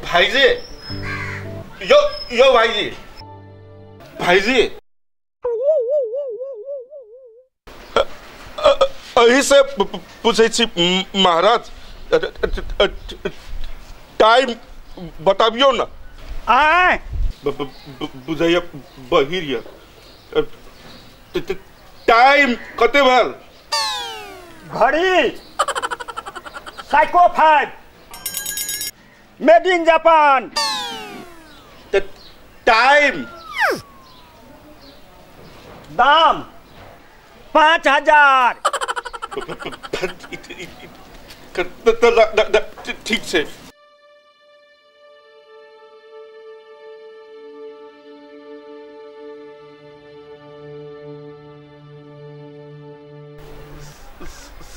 भाईजी, यो यो भाईजी, भाईजी अही से पूछै छी महाराज, टाइम बताबियो ना। आय बुझाइया बहिर या टाइम कते भेल? घड़ी Seiko 5 made in Japan. Time दाम 5000। ठीक छै।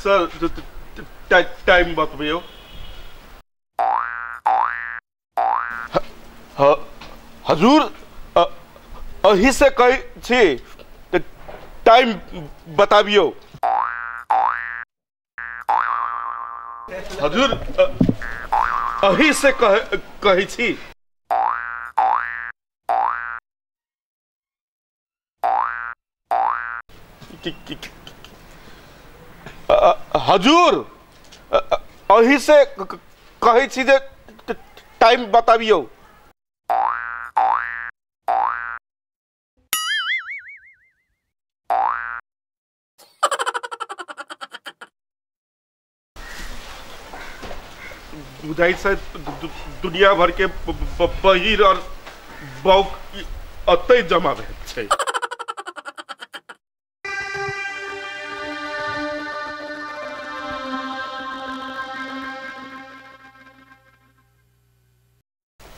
सर टाइम बतबियौ। हजूर अही से कहै छी टाइम बताबियौ। हजूर अही से कहै छी। हजूर अही से कहै छी जे टाइम बताबियौ। बुझाइ छै दुनिया भर के बहिर और बौक अतै जमा भेल छै।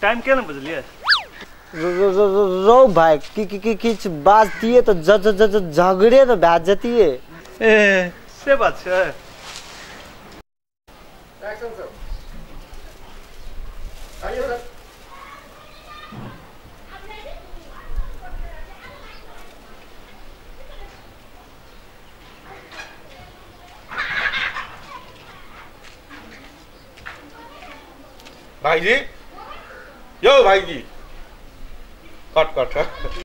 टाइम के ना बुझलिए? रो भाई की की की किछ बात दिए तो ज ज ज झगड़े तो भए जतिए। ए से बात छै। एक्शन सर, आइए सर। भाईजी, यो भाईजी, कट कट।